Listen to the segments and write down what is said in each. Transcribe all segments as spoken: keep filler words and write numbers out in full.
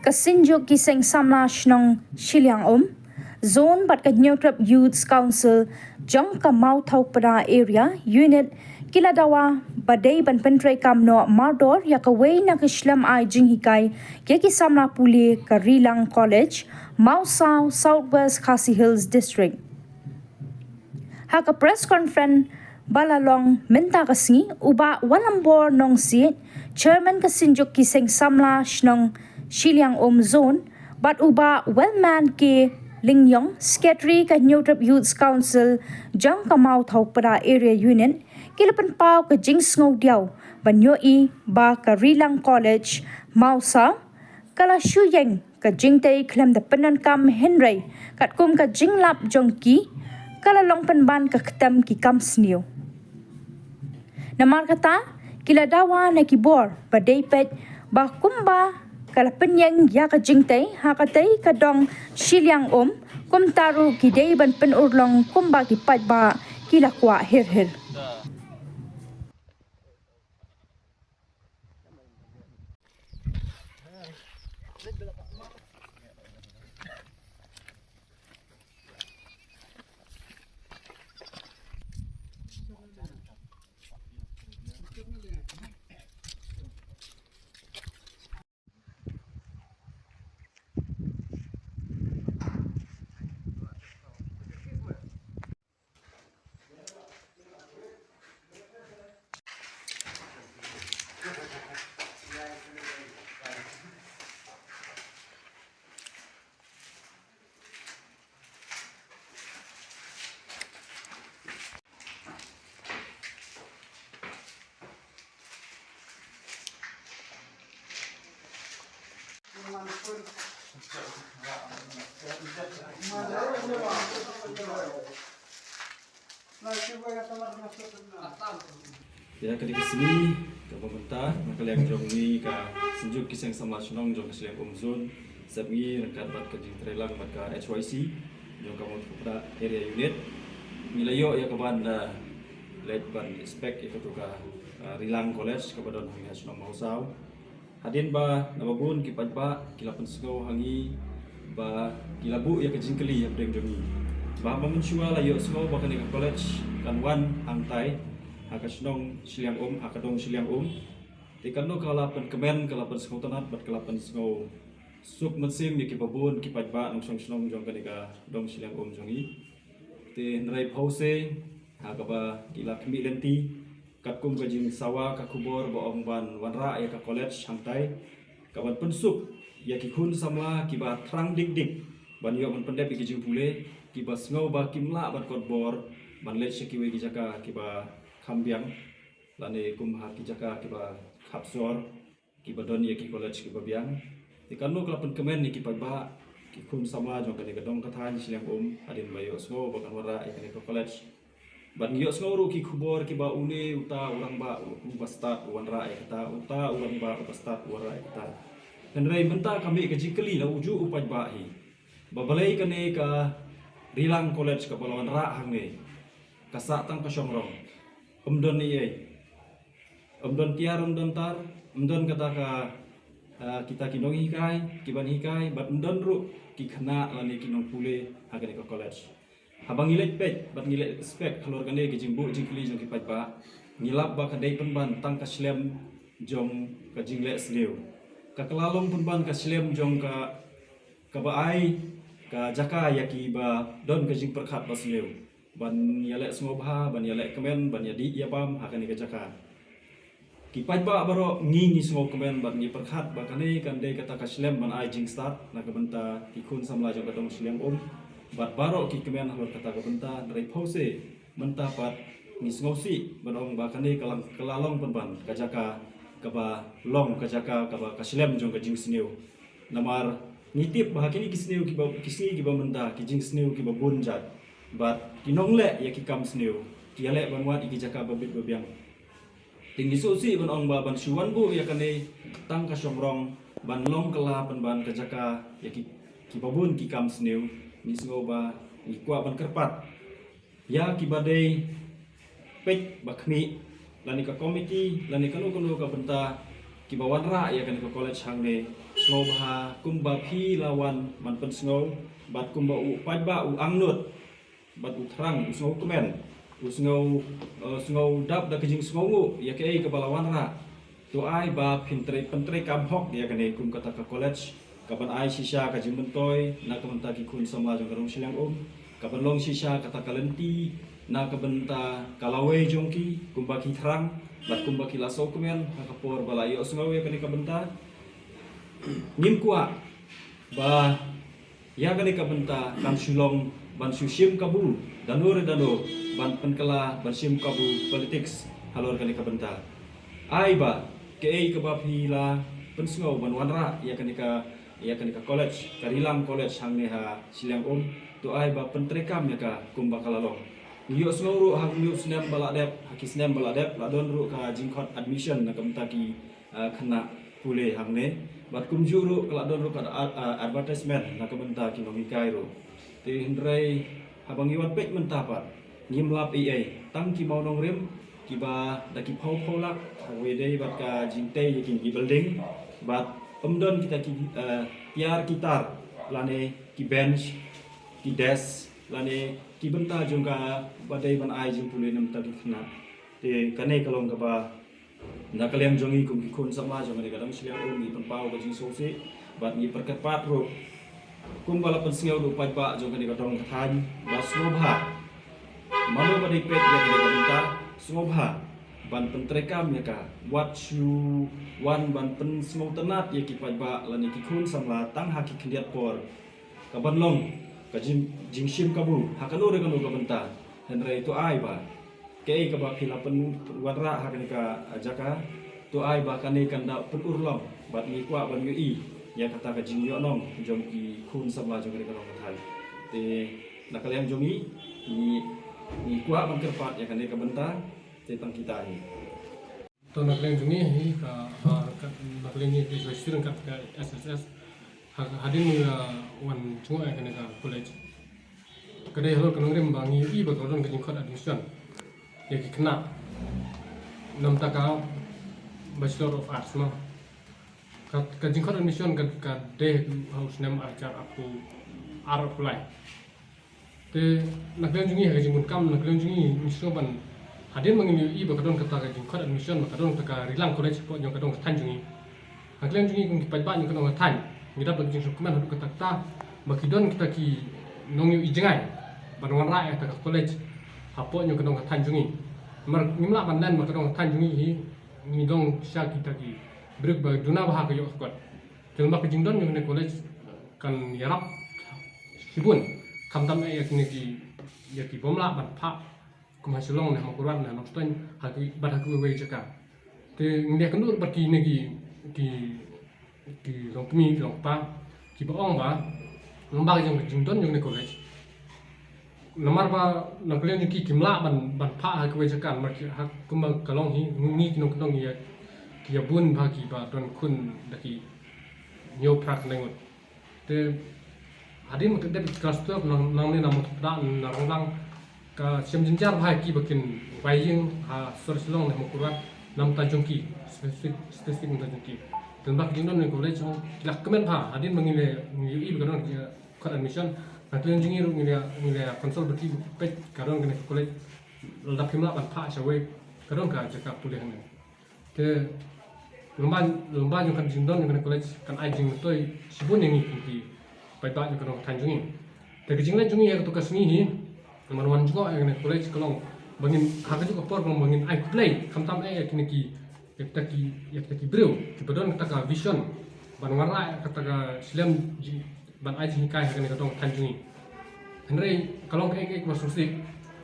Ka Synjuk ki Seng Samla Shnong Shiliang Um Zone bad ka Hynñiewtrep Youths Council jong ka Mawthaw Pda Area Unit ki la dawa ba dei ban pyntreikam noh mardor ïa kawei na ka shlem ai jinghikai ïa ki samla pule ka Rilang College, Mawsaw, South West Khasi Hills District. Ha ka press conference ba la long mynta ka sngi, u Bah Wanlambor Nongsiej, Chairman ka Synjuk ki Seng Samla Shnong Shiliang Um Zone, bad u Bah Wellman K Lyngiang, Secretary ka Hynñiewtrep Youths Council jong ka Mawthaw Pda Area Unit, ki la pynpaw ka jingsngewdiaw ban ïohi ba ka Rilang College, Mawsaw, ka la shu ïeng ka jingtei khlem da pyndonkam, hynrei katkum ka jinglap jong ki, ka la long pynban ka ktem ki kam sniew. Namar kata, ki la dawa na ki bor ba dei peit ba kumba ka la pynïeng ïa ka jingtei ha katei ka dong Shiliang Um, kumta ruh ki dei ban pynurlong kumba ki paidbah ki la kwah hir hir. Ïa kane ka sngi kaba mynta, na ka liang jong ngi ka Synjuk ki Seng Samla Shnong jong ka Shiliang Um Zone, sep ngi ryngkat bad ka jingtreilang bad ka H Y C jong ka Mawthaw Pda Area Unit, ngi la ïoh ïa ka ban, ah, leit ban inspect ïa katu ka, ah, Rilang College kaba don hangne ha shnong Mawsaw. Hadien ba na ba bun ki paidbah ki la pynsngew ha ngi ba ki la buh ïa ka jingkylli hapdeng jong ngi ba haba mynshuwa la ïohsngew ba kane ka college kan wan hangtai ha ka shnong Shiliang Um, ha ka dong Shiliang Um. Te kano ka la pynkmen, ka la pynsngew tynnat bad ka la pynsngew suk mynsiem ïa ki ba bun ki paidbah nongshong shnong jong kane ka dong Shiliang Um jong ngi. Te hynrei phewse ha kaba ki la khmih lynti katkum ka jingsawa ka khubor ba ong ban wanrah ïa ka college hangtai, ka ban pynsuk ïa ki khun samla kiba thrang dik dik ban ïoh ban pyndep ïa ki jingpule, kiba sngew ba kim lah ban kot bor ban leit sha kiwei ki jaka kiba kham biang, lane kum ha ki jaka kiba khap sor, kiba don ïa ki college kiba biang. Te kano ka la pynkmen ïa ki paidbah, ki khun samla jong kane ka dong ka thaiñ Shiliang Um, hadien ba ïohsngew ba kan wanrah ïa kane ka college. Bad ngi ïohsngew ruh ki khubor kiba une uta u rangbah u, uba stad u wanrah ïa kata, uta u rangbah uba stad u wanrah ïa kata. Hynrei mynta ka mih ka jingkylli na ujuh u paidbah hi ba balei kane ka Rilang College kaba la wanrah hangne ka sah tang ka shong rong, ym don ei ei. Ym don tiar, ym don tar, ym don kata ka, ah, kita ki nonghikai kiban hikai, bad ym don ruh ki khynnah lane ki nongpule ha kane ka college. Haba ngi leit peit bad ngi leit inspect halor kane ka jingbuh jingkylli jong ki paidbah, ngi lap ba ka dei pynban tang ka shlem jong ka jingleh sniew. Ka kylla long pynban ka shlem jong ka, kaba ai ka jaka ïa kiba don ka jingpyrkhat ba sniew ban ïaleh sngewbha, ban ïaleh kmen, ban ïadih ïabam ha kane ka jaka. Ki paidbah baroh ngi, ngi sngewkmen bad ngi pyrkhat ba kane kan dei kata ka shlem ban ai jingstad na ka bynta ki khun samla jong ka dong Shiliang Um. Bad baroh ki kmen halor kata ka bynta, hynrei phewse mynta pat ngi sngewsih ban ong ba kane ka la, ka la long pynban ka jaka kaba long ka jaka kaba ka shlem jong ka jingsniew. Namar ngi tip ba ha kine ki sniew kiba, ki sngi kiba mynta, ki jingsniew kiba bun jait bad ki nongleh ïa ki kam sniew ki ïaleh ban wad ïa ki jaka ba bit ba biang. Te ngi sngewsih ban ong ba ban shu wan buh ïa kane tang ka shong rong ban long kylla pynban ka jaka ïa ki, kiba bun ki kam sniew, ngi sngew ba ngi kwah ban kyrpad ïa kiba dei peit ba khmih, lane ka komiti, lane kano kano ka bynta kiba wanrah ïa kane ka college hangne, sngewbha kumba phi la wan ban pynsngew, bad kumba u paidbah u angnud, bad u thrang, u sngewkmen, u sngew, eh, sngewdap da ka jingsngewnguh ïa kaei kaba la wanrah. To ai ba phin trei, pyntreikam hok ïa kane kum kata ka college, kaban ai shisha ka jingmyntoi na ka bynta ki khun samla jong ka dong shiliang um, kaban long shisha kata ka lynti na ka bynta ka lawei jong ki, kumba ki thrang bad kumba ki la sngewkmen ha ka por ba la ïohsngew ïa kane ka bynta. Ngim kwah ba ïa kane ka bynta kan shu long ban shu shim kabu da no re da no, ban pynkylla, ban shim kabu politics halor kane ka bynta. Ai ba kaei kaba phi la pynsngew ban wanrah ïa kane ka, ïa kane ka college, ka Rilang College hangne ha shiliang um, to ai ba pyntreikam ïa ka kumba ka la long. Ngi ïohsngew ruh ha ki snem ba la dep, ha ki snem ba la dep, la don ruh ka jingkhot admission na ka bynta ki, ah, khynnah pule hangne. Bad kumjuh ruh ka la don ruh ka ad-, ah, advertisement na ka bynta ki nonghikai ruh. Te hynrei haba ngi wan peit mynta pat, ngim lap ei ei, tang ki mawnongrim kiba da ki phew phew lak ha kaba ïadei bad ka jingtei ïa kine ki building, bad ym don kita ki, eh, tiar ki tar lane ki bench, ki desk lane ki bynta jong kaba dei ban ai jingpule na ka bynta ki khynnah. Te kane ka long kaba na ka liang jong ngi kum ki khun samla jong kane ka dong shiliang um, ngi pynpaw ka jingsngewsih bad ngi pyrkhat pat ruh kumba la pynsngew da u paidbah jong kane ka dong ka thaiñ ba sngewbha, mano ba dei peit ïa kane ka bynta, sngewbha ban pyntreikam ïa ka, wat shu wan ban pynsngewtynnat ïa ki paidbah lane ki khun samla tang ha ki khyndiat por. Kaban long ka jing, jingshim kabu ha kano re kano ka bynta. Hynrei to ai ba kaei kaba phi la pynwanrah ha kane ka jaka, to ai ba kane kan da pynurlong bad ngi kwah ban ïohi ïa kata ka jingïohnong jong ki khun samla jong kane ka dong ka thaiñ. Te na ka liang jong ngi, ngi, ngi kwah ban kyrpad ïa kane ka bynta. Te tang kita hi. To na ka liang jong ngi hi ka, ah, ka, na ka liang ngi ka Sri ryngkat ka S S S. Ha, hadien ngi, ah, wan jngoh ïa kane ka college, ka dei halor ka nongrim ba ngi ïohi ba ka don ka jingkhot admission ïa ki khynnah namar ka Bachelor of Arts ma. Ka, ka jingkhot admission ka, ka dei ha u snem ar hajar arphew, arphew lai. Te na ka liang jong ngi ha ka jingbunkam, na ka liang jong ngi ngi sngewbha ban, hadien ba ngi ïohi ba ka don kata ka jingkhot admission, ba ka don kata ka Rilang College hapoh jong ka dong ka thaiñ jong ngi. Na ka liang jong ngi kum ki paidbah jong ka dong ka thaiñ, ngi dap da ka jingsngewkmen haduh katta katta ba ki don kita ki nongïohi jngai ban wanrah ïa kata ka college hapoh jong ka dong ka thaiñ jong ngi. Namar ngim lah ban len ba ka dong ka thaiñ jong ngi hi, ngi dong sha kita ki briew ba duna bha ka ïoh ka kot. Te lem bad ka jingdon jong kane ka college kan ïarap shibun, khamtam eh ïa kine ki, ïa ki bym lah ban phah kum ha Shillong ne ha Mawkyrwat ne ha Nongstoiñ, ha ki, bad ha kiwei kiwei jaka. Te ngi ïakynduh bad kine ki, ki, ki longkmie ki longkpa kiba ong ba lem bad ka jingdon jong kane ka college, namar ba na ka liang jong ki kim lah ban, ban phah ha kiwei jaka, namar ki, ha, kumba ka long hi, ngi ki nongkyndong ïa, ki ïa bun bha kiba don khun da ki hynñiew phra khyndai ngut. Te hadien ba ki dep klas twelve, nang, nangne na Mawthadrah, na Ronglang, ka shem jynjar bha ïa ki ba kin wai ïing ha sor Shillong ne ha Mawkyrwat namar jong ki, specific, specific namar jong ki. Te lem bad ka jingdon jong kane ka college, ki la kmen bha, hadien ba ngi la, ngi ïohi ba ka don ka jingkhot admission, na ka liang jong ngi ruh ngi la, ngi la consult bad ki, peit ka don kane ka college, lada phim lah ban phah shawei, ka don ka jaka pule hangne. Te lem bad, lem bad jong ka jingdon jong kane ka college kan ai jingmyntoi shibun ïa ngi kum ki paidbah jong ka dong ka thaiñ jong ngi. Te ka jingleit jong ngi ïa kato ka sngi hi, namar wan jngoh ïa kane ka college ka long ba ngin, ha kajuh ka por ka long ba ngin ai khublei khamtam eh ïa kine ki, ïa kita ki, ïa kita ki briew kiba don kata ka vision ban wanrah ïa kata ka skul jing, ban ai jinghikai ha kane ka dong ka thaiñ jong ngi. Hynrei ka long kaei kaei kaba sngewsih,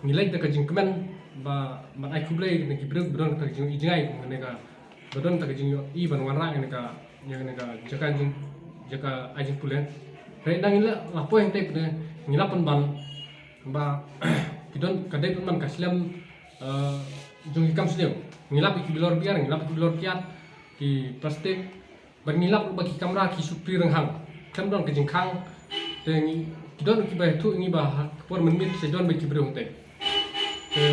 ngi leit da ka jingkmen ba ban ai khublei ïa kine ki briew ba don kata ka jingïohi jngai kum kane ka, ba don kata ka jingïohi ban wanrah ïa kane ka, ïa kane ka jaka jing, jaka ai jingpule. Hynrei nang ngi la, la poi hangtei pat ngi la pynban ba ki don, ka dei pynban ka skul, eh, jong ki kam sniew. Ngi lap ïa ki bilor biar, ngi lap ïa ki bilor kiad, ki plastik, bad ngi lap ruh ba ki kamra ki shu plie rynghang, khlem don ka jingkhang. Te ngi, ki don ruh kiba ïathuh ïa ngi ba ha ka por mynmiet sa don beit ki briew hangtei. Te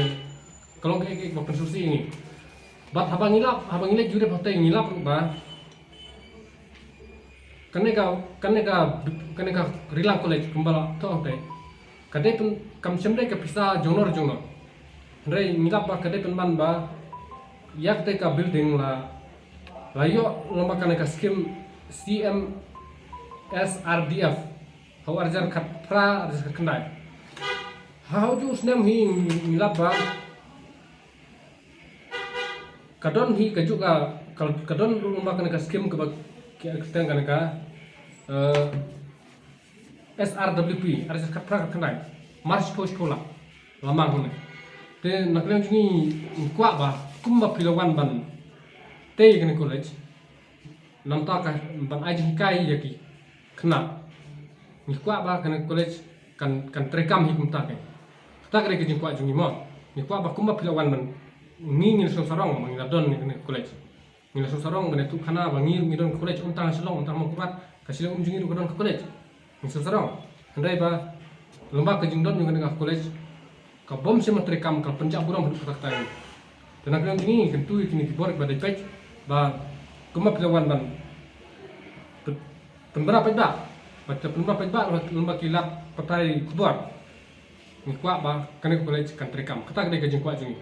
ka long kaei kaei kaba pynsngewsih ïa ngi. Bad haba ngi lap, haba ngi leit jurip hangtei ngi lap ruh ba kane ka, kane ka, kane ka Rilang College kumba la thoh hangtei ka dei pyn, kam shym dei ka pisa jong no jong no. Hynrei ngi lap ba ka dei pynban ba ïa katei ka building la, la ïoh lyngba kane ka skim C M S R D F ha u arhajar khatphra arhajar khatkhyndai. Ha u ju snem hi ngi lap ba ka don hi ka juk ka, ka, ka don ruh lyngba kane ka skim kaba ki kyrteng kane ka, eh, S R W P arhajar khatphra khatkhyndai, March post kola la mang hune. Te na ka liang jong ngi ngi kwah ba kumba phi la wan ban tei kane college, namta ka ban ai jinghikai ïa ki khynnah. Ngi kwah ba kane college kan, kan treikam hi kumta. Kata ka dei ka jingkwah jong ngi mo. Ngi kwah ba kumba phi la wan ban, ngi ngi la sngewsih sarong ba ngi la don kane college. Ngi la sngewsih sarong ba ne tu khana ba ngi, ngi don college, um tang Shillong, um tang Mawkyrwat, ka Shillong um jong ngi ruh ka don ka college. Ngi sngewsih sarong. Hynrei ba lyngba ka jingdon jong kane ka college ka bym shym treikam, ka pynjah burom haduh katta katta. Te na ka liang jong ngi kyntu ïa kine ki bor ba dei peit ba kumba phi la wan ban pyn-, pynbna paidbah, ba te pynbna paidbah lyngba ki lad pathai khubor. Ngi kwah ba kane ka college kan treikam. Kata ka dei ka jingkwah jong ngi.